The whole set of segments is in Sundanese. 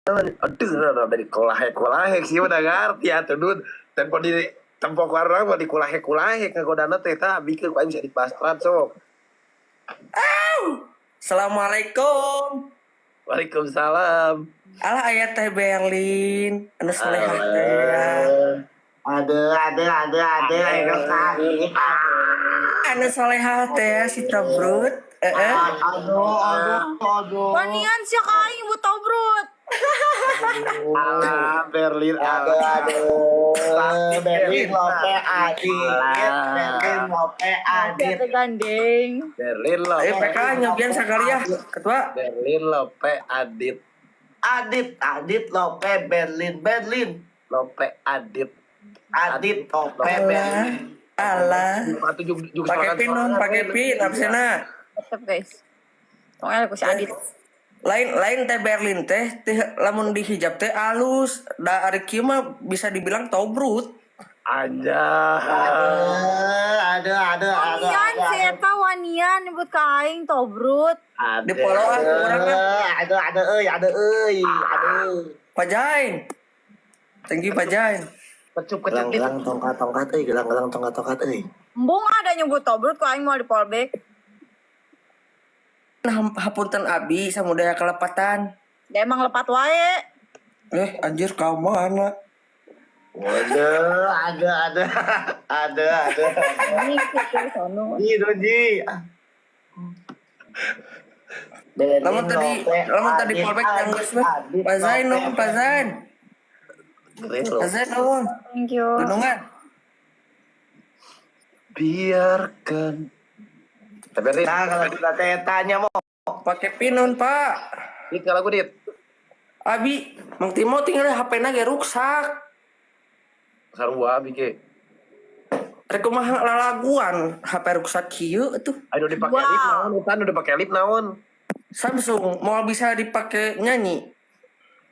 Aduh, dari kulahek-kulahek sih udah ngerti atuh Dun. Tempo di tempo ku urang mah di kulahek-kulahek ngagodana teh tah bikeun ku aing bisa dipastran sok. Assalamualaikum. Waalaikumsalam. Alah aya teh Berlin, anu solehah teh. Ada, ayo kali. Anu solehah teh si Tobrut. Heeh. Aduh, aduh, aduh. Wanian sih ka aing bu tobrut. Alah, Berlin Aduh, alah. aduh. Berlin Lope Adit, Berlin Lope Adit. Teh gandeng. Berlin Lope. Ayo PK nyobian sakali ya, ketua. Berlin Lope Adit. Adit, Adit Lope Berlin, Berlin. Lope Adit. Adit Lope Berlin. Alah. Atuh jug Pakai pin non, pakai pin absena. Tetep guys. Tong elek ku si Adit. Lain lain teh Berlin teh teh lamun dihijab teh alus, da ari kieu mah bisa dibilang tobrut. Anjay. Aduh, aduh, aduh, Wanian si aduh. eta wanian nyebut ka aing tobrut. Di polo ah urang mah. Aduh, aduh, euy, aduh, euy, aduh. Pak Jain. Thank you Pak Jain. Kecup kecup dit. Gelang-gelang tongkat tongkat euy, gelang-gelang tongkat tongkat euy. Embung ada nyebut tobrut ku aing mau di fallback. Nah, hapunten abi samudaya kelepatan. Da emang lepat wae. Eh, anjir kau mana? Aduh, aduh, aduh, aduh, aduh. Ini kitu sono. Ji, Ji. Lamun tadi fallback yang geus mah. Pak Zain nuhun, Pak Zain. Pak Zain nuhun. Thank you. Gunungan. Biarkan. Teh Berlin. Nah, kalau kita tanya mau Pakai pin nun, Pak. Dit kalau aku dit. Abi, Mang Timo tinggal HP-na ge ruksak. Sarua abi ge. Rek kumaha lalaguan HP ruksak kieu atuh. Ayo dipake Wow. lip naon, Tan udah pake lip naon. Samsung mau bisa dipakai nyanyi.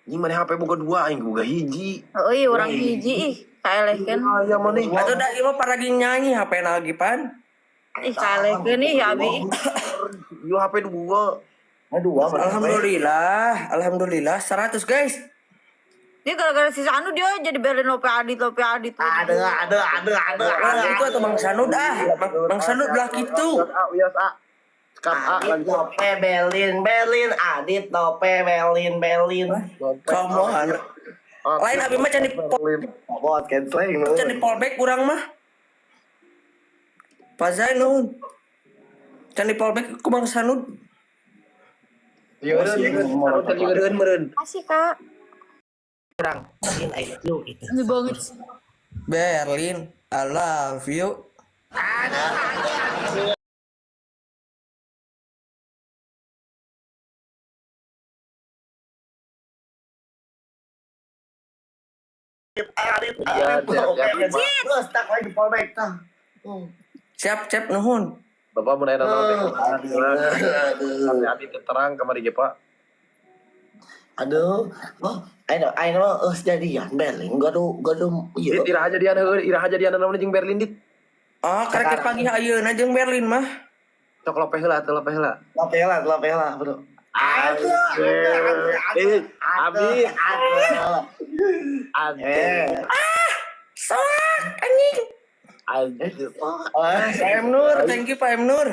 Ini mana HP boga dua aing boga hiji. Euy urang hiji ih kaelehkeun. Aya maneh. Atau da ieu mah paragi nyanyi HP na lagi pan. Ih kaelehkeun ih abi. Yo HP dua. Aduh, Alhamdulillah, alhamdulillah 100 guys. Dia gara-gara si Sanu dia jadi Berlin Lope Adit Lope Adit. Aduh, aduh, aduh, aduh, Lah aduh. itu atau Bang Sanud ah, Bang Sanud lah gitu. A, wios A. Skap A Adit Lope Berlin, Berlin, Adit Lope Berlin, Berlin. Kamu Lain abi mah can di Bot canceling. can di fallback urang mah. Pak Zain nuhun. Can di fallback ku Bang Sanud. Iya, meureun meureun. Kasih kak. Kurang. Berlin, I love you gitu. Ini banget. Berlin, I love you. Adit, Iya, Adit Lope. siap, siap. Terus tak lagi fallback tah. Siap, siap nuhun. Bapak mau nanya naon teh? Aduh, Abi teu terang kamari ge, Pak. aduh, oh, ayo, ayo, oh, jadian Berlin, gaduh, gaduh, iya. Dit iraha jadian heueuh, iraha jadian naon jeung Berlin dit. Oh, karek pagi ayeuna jeung Berlin mah. Sok lope heula atuh lope heula. Lope lah, lope lah, bro. Aduh, aduh, aduh, Eh, Abi, aduh, Abi. eh, Soak anjing. Anjir. Pak M Nur, thank you Pak M Nur.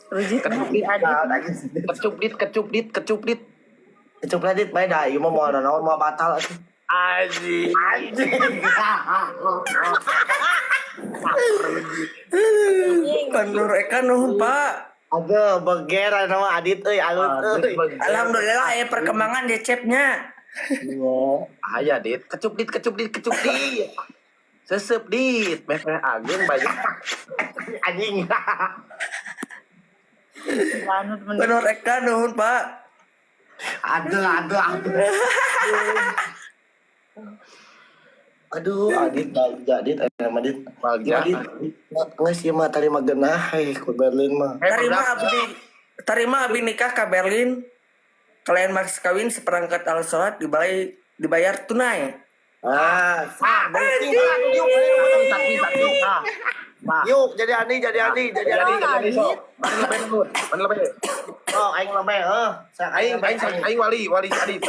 Rujit di Adit. Kecup dit, kecup dit, kecup dit. Kecup lah dit, bae dah, ieu mah moal naon, moal batal atuh. Anjing. Anjing. Pak Nur Eka nuhun Pak. Aduh, beger anu mah Adit euy, alus euy. Alhamdulillah ya perkembangan di cepnya. Iya. Aya dit, kecup dit, kecup dit, kecup dit. Sesep dit, meh ageung banyak. Anjing. Lanut Pak Nur Eka nuhun Pak. Aduh, aduh, aduh. Aduh, Adit, Adit, Adit, Adit. Bagja. Adit, nggak sih mah tadi mah genah, eh, ku Berlin mah. Tarima abdi nikah ke Berlin. Kalian mas kawin seperangkat alat sholat dibayar, dibayar tunai. Ah, Saksi, saksi. Ah. yuk, jadi Andi, jadi Andi, jadi Jadi, Andi. jadi sok. Mana lebih, mana lebih. Oh, aing lebe heuh. Aing aing aing wali wali Adit.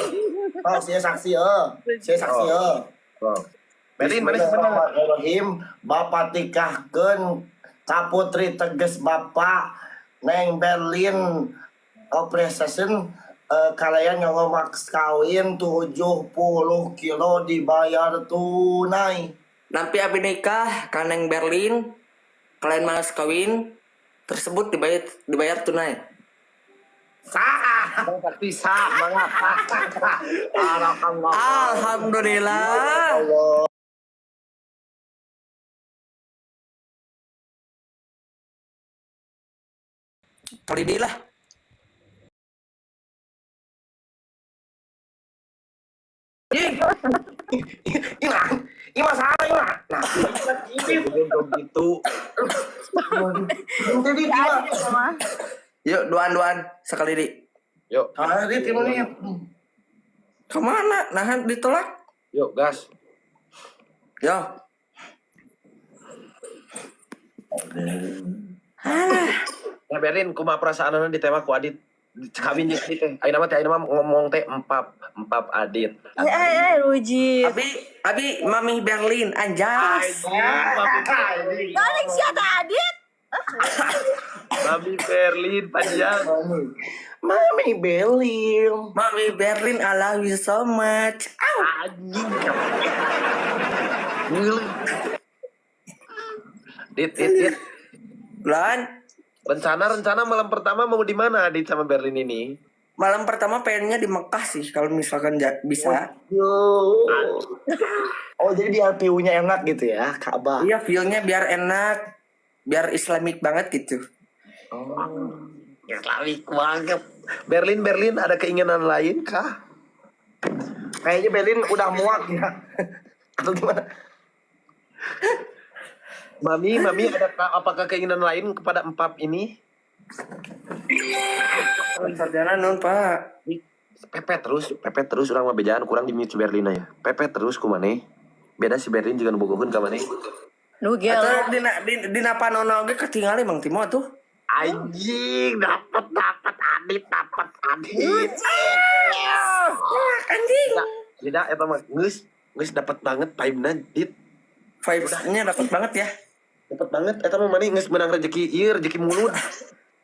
Oh, sia saksi heuh. Sia saksi heuh. Oh. Berlin mana sih bener? Bismillahirrahmanirrahim. Bapak tikahkeun ka putri teges Bapak Neng Berlin Operation kalian nganggo mas kawin 70 kilo dibayar tunai. Nampi abi nikah ka Neng Berlin, kalian mas kawin tersebut dibayar dibayar tunai. Sah. Pasti sah banget. Alhamdulillah. Alhamdulillah. Allah. Kali ini lah. Ih, ih masalah ini mah. Nah, Gitu. jadi Si Adit itu mah. Yuk, duaan-duaan sekali di. Yuk, Ah, ini tim ini. Kemana? Nahan ditolak. yuk gas. Yo. Alah. Ya Berlin, kumaha perasaanana ditewak ku Adit? Kawin jeung Adit teh. Ayeuna mah teh ayeuna mah ngomong teh empap, empap Adit. Eh, eh, eh, Ruji. Abi, abi, Mami Berlin, anjas. Galing siapa Adit? Mami Berlin panjang. Mami Belim. Mami Berlin, I love you so much. Au. Anjing. Ngeuleuh. Dit, dit, dit. Lan, Rencana-rencana malam pertama mau di mana Adit sama Berlin ini? Malam pertama pengennya di Mekah sih kalau misalkan bisa. Yo. Oh, jadi biar view-nya enak gitu ya, Ka'bah. Iya, feel-nya biar enak, biar Islamic banget gitu. Oh. Islamic banget. Berlin, Berlin ada keinginan lain kah? Kayaknya Berlin udah muak ya. Atau gimana? Mami, Mami ada apakah keinginan lain kepada empap ini? Sarjana nun, Pak. Pepet terus urang mah bejaan kurang di mute si Berlin ya. Pepet terus kumaneh. Beda si Berlin juga nu bogoheun ka maneh. Nu Atau gelo. dina dina panono oge ketinggalan Mang Timo tuh. Anjing, dapat dapat Adit, dapat Adit. Wah, anjing. Tidak, eta mah geus geus dapat banget vibe-na Dit. Vibes-nya dapat banget ya. Dapat banget eta mah maneh geus menang rezeki ieu, rezeki mulut.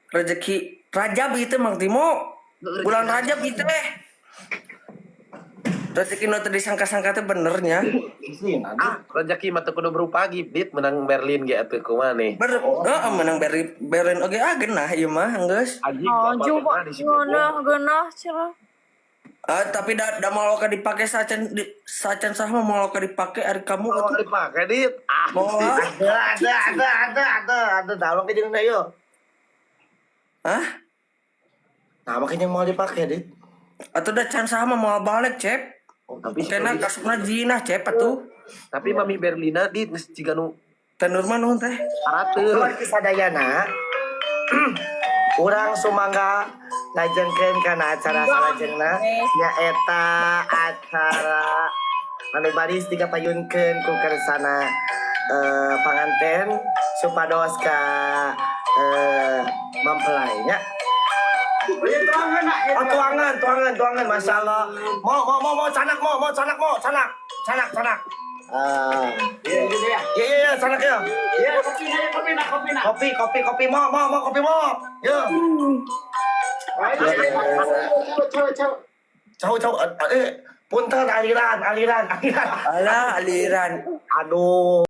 Rezeki Rajab itu Mang Timo. Bulan Rajab itu eh. Rezeki nu teu disangka-sangka teh benernya. Sih, nanti. Ah, rezeki mah teu kudu berupa Dit menang Berlin ge atuh kumaha nih. Ber heeh menang Berlin Berlin oge ah genah ieu mah geus. Anjing, Oh, bapak coba mah di si Bogor. genah genah cerah. Ah, tapi da moal ka dipake sacan di sacan sah mah moal ka dipake ari kamu Mau atuh. dipake Dit. Ah, Moal. Ada, ada. Nah, makanya jangan ayo. Hah? Nah, makanya mau dipakai, Dit. Atuh da can sah mah moal balik, Cep. Oh, tapi si Kena Berlin- kasupna jinah, Cep atuh. tapi Mami Berlina Dit geus jiga nu Teh Nur mah nuhun teh. arateul. Keluarga sadayana. Urang sumangga ngajengkeun kana acara salajengna nyaeta acara anu baris dikapayunkeun ku kersana panganten supados ka mempelai nya. Oh, tuangan, tuangan, tuangan, masya Allah. Mau, mau, mau, mau, canak, mau, mau, canak, mau, canak, canak, canak. Ah, Iya, gitu ya. iya, iya, iya, canak ya. Iya, kopi saya, kopi nak, kopi nak. Kopi, kopi, kopi, mau, mau, mau, kopi, mau. Yo. Cewek, cewek. Jauh, jauh, punten aliran, aliran, aliran. Alah aliran. Aduh.